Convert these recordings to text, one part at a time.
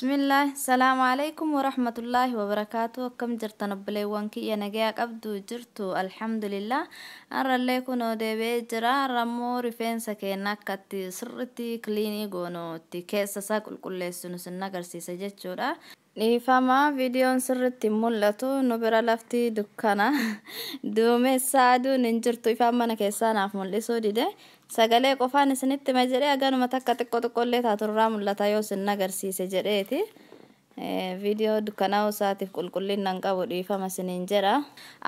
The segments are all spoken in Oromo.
Bismillah, salaamu alaikum warahmatullaahi wabarakaatu. Akkam jirtan obboleewwan kiyya? Nagayaa qabdu jirtu? Alhamdulillah. Har'allee kunoo deebi'ee jira. Har'ammoo rifeensa keenya akkatti sirriitti clean goonutti keessa isaa qulqulleessinu sin agarsiisa jechuudha. Dhiifama, viidiyoon sirriitti hin mul'atu. Nu bira lafti dukkana, duumessa, aduun hin jirtu. Ifaan mana keessaa naaf mul'isuu dide. Sagalee qofaan isinitti hima jedhee haganuma takka xiqqoo xiqqoollee taaturraa mul'ata yoo isin agarsiise jedheeti. Viidiyoo dukkanaa'uu isaatiif qulqullina hin qabu, dhiifama isiniin jedha.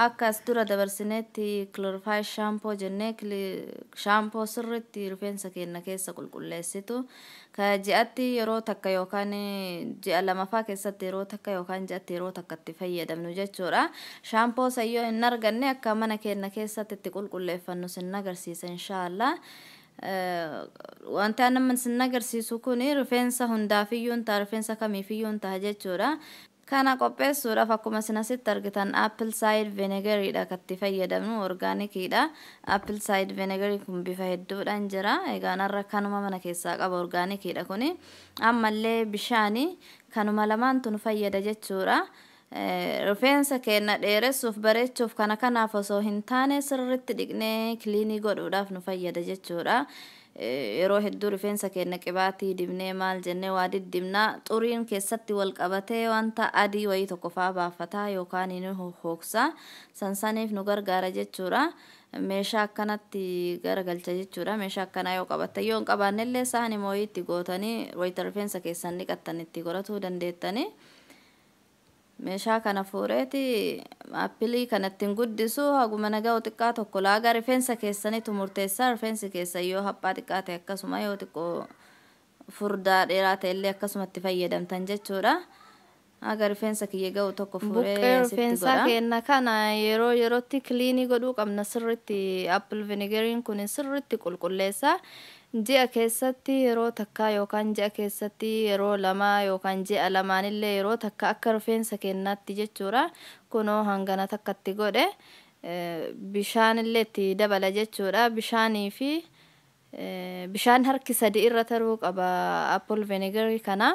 Akkas dura dabarsineetti clarify shampoo jennee shampoo sirriitti rifeensa keenya keessa qulqulleessitu, ka ji'atti yeroo takka yookaan ji'a lamafaa keessatti yeroo takka yookaan ji'atti yeroo takka itti fayyadamnu jechuudha. Shampoo sayyoo hin arganne akka mana keenya keessatti itti qulqulleeffannu sin agarsiisa, inshaallah. Wanti nama sin agarsiisu kun rifeensa hundaafiyyuu hin ta'a, rifeensa kamiifiyyuu hin ta'a jechuudha. Kana qopheessuudhaaf akkuma isin asitti argitan apple cider vinegariidha kan itti fayyadamnu, organiciidha. Apple cider vinegarii kun bifa hedduudhaan jira. Egaan har'a kanuma mana keessaa qaba, organiciidha kuni. Ammallee bishaani, kanuma lamaantu nu fayyada jechuudha. Rifeensa keenya dheeressuuf, bareechuuf, kana kanaaf osoo hin taane sirriitti dhiqnee clean godhuudhaaf nu fayyada jechuudha. Yeroo hedduu rifeensa keenya qibaatii dibnee, maal jennee waa diddibnaa, xuriin keessatti wal qabatee wanta adii wayii tokko faa baafataa yookaan ni hooksa. Sansaniif nu gargaara jechuudha. Meeshaa akkanatti garagalcha jechuudha. Meeshaa akkanaa yoo qabatte, yoo hin qabaannellee saani mooyii itti gootanii wayita rifeensa keessan dhiqattan itti godhatuu dandeettanii. Meeshaa kana fuudheeti apple kana ittiin guddisu haguma naga'u xiqqaa tokko laaga rifeensa keessanitu murteessaa. Rifeensi keessan yoo haphaa xiqqaa ta'e akkasuma, yoo xiqqoo furdaa dheeraa ta'e illee akkasumatti fayyadamtan jechuudha. Haga rifeensa kiyya ga'u tokko fuudhee Buqqee asitti rifeensaa godha. Keenya kana yeroo yerootti clean godhuu qabna sirriitti. Apple vinegariin kun sirriitti qulqulleessa. Ji'a keessatti yeroo takka yookaan ji'a keessatti yeroo lama yookaan ji'a lamaanillee yeroo takka akka rifeensa keenyaatti jechuudha. Kunoo hangana takkatti godhe, bishaanillee itti dabala jechuudha. Bishaanii fi bishaan harki sadi irra taruu qaba apple vinegarii kana.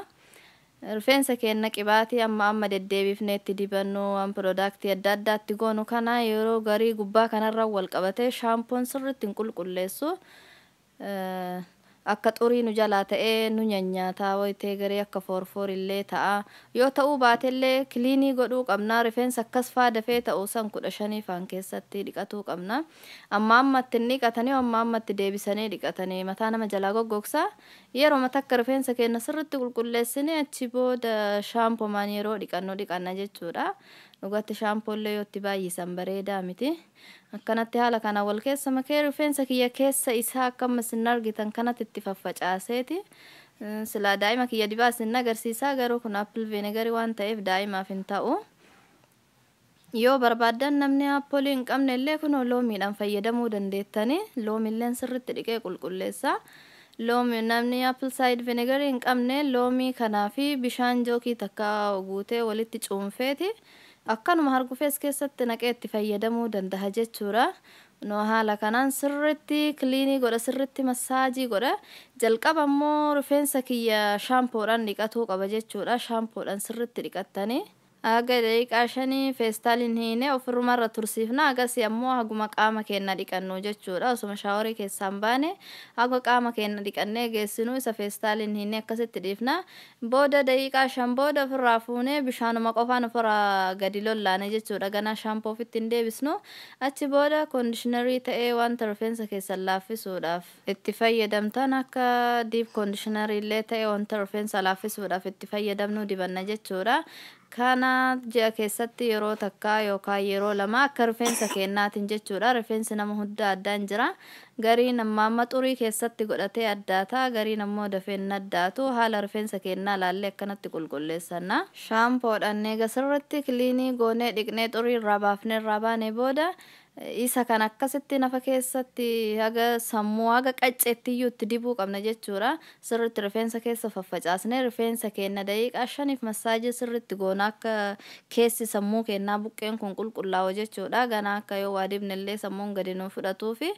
Rifeensa keenya qibaatii amma amma deddeebifnee itti dibannu, waan product adda addaatti goonu kana yeroo garii gubbaa kanarra wal qabatee shampoon sirriitti hin qulqulleessu. Akka xurii nu jalaa ta'ee nu nyanyaataa wayitee garii akka foorfoor illee ta'a. Yoo ta'uu baatellee clean godhuu qabna. Rifeensa akkas faa dafee ta'uu san 15 faan keessatti dhiqatuu qabna. Amma ammatti hin dhiqatanii, amma ammatti deebisanii dhiqatanii mataa nama jalaa goggogsa. Yeroo takka rifeensa keenya sirriitti qulqulleessine achi booda shampoomaan yeroo dhiqannu dhiqanna jechuudha. Dhugatti shampooillee yoo itti baay'isan bareedaa miti. Akkanatti haala kana wal keessa makee rifeensa kiyya keessa isaa akka amma isin argitan kanatti itti faffacaaseeti. Silaa daa'ima kiyya dibaa isin agarsiisaa, garuu kun apple vinegarii waan ta'eef daa'imaaf hin ta'u. Yoo barbaaddan namni apple hin qabne illee kunoo loomiidhaan fayyadamuu dandeettani. Loomiilleen sirriitti dhiqee qulqulleessa. Loomi namni apple cider vinegarii hin qabne loomii kanaa fi bishaan jookii takka guutee walitti cuunfeeti. Akkanuma hargufees keessatti naqee itti fayyadamuu danda'a jechuudha. No, haala kanaan sirriitti clean godha, sirriitti massage godha. Jalqaba immoo rifeensa kiyya shampoodhaan dhiqatuu qaba jechuudha. Shampoodhaan sirriitti dhiqattanii. Haga daqiiqaa 5 feestaaliin hiine ofirrumarra tursiifna. Agasii ammoo haguma qaama keenya dhiqannu jechuudha. Osuma shower keessaan baane haga qaama keenya dhiqannee geessinu isa feestaaliin hiine akkasitti dhiifna. Booda daqiiqaa 5 booda ofirraa fuunee bishaanuma qofaan ofirraa gadi lollaane jechuudha. Ganaa shampoo ofitti hin deebisnu. Achi booda conditioner ta'ee wanta rifeensa keessan laaffisuudhaaf itti fayyadamtan, akka deep conditioner illee ta'e wanta rifeensa laaffisuudhaaf itti fayyadamnu dibanna jechuudha. Kana ji'a keessatti yeroo takka yookaan yeroo lama akka rifeensa keenyaatiin jechuudha. Rifeensi nama hunda addaan jira. Gariin amma amma xurii keessatti godhatee addaata. Gariin ammoo dafee hin addaatu. Haala rifeensa keenyaa laallee akkanatti qulqulleessanna. Shampoodhaan eega sirriitti clean goonee dhiqnee xurii irraa baafnee irraa baanee booda Isa kan akkasitti nafa keessatti haga sammuu haga qacceettiyyuu itti dibuu qabna jechuudha. Sirritti rifeensa keessa faffacaasnee rifeensa keenya daqiiqaa 5f massage sirritti goona, akka keessi sammuu keenyaa buqqeen kun qulqullaa'u jechuudha. Ganaa akka yoo waa dibnellee sammuun gadi nu fudhatuufi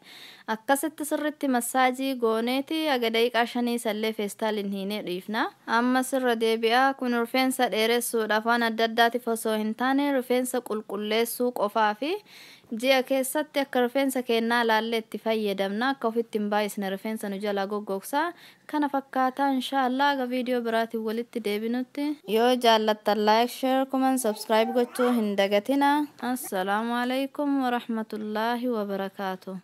akkasitti sirritti massage gooneeti haga daqiiqaa 5 sallee feestaaliin hiinee dhiifna. Amma sirra deebi'aa, kun rifeensa dheeressuudhaaf waan adda addaatiif osoo hin taane rifeensa qulqulleessuu qofaafi ji'a keessatti akka rifeensa keenyaa laallee itti fayyadamna, akka ofitti hin baay'isne rifeensa nu jalaa goggogsaa. Kana fakkaataa, inshaallah aga viidiyoo biraatiin walitti deebinutti, yoo jaallattan like, share, comment, subscribe gochuu hin dagatina. Assalaamu alaikum warahmatullaahi wabarakaatu.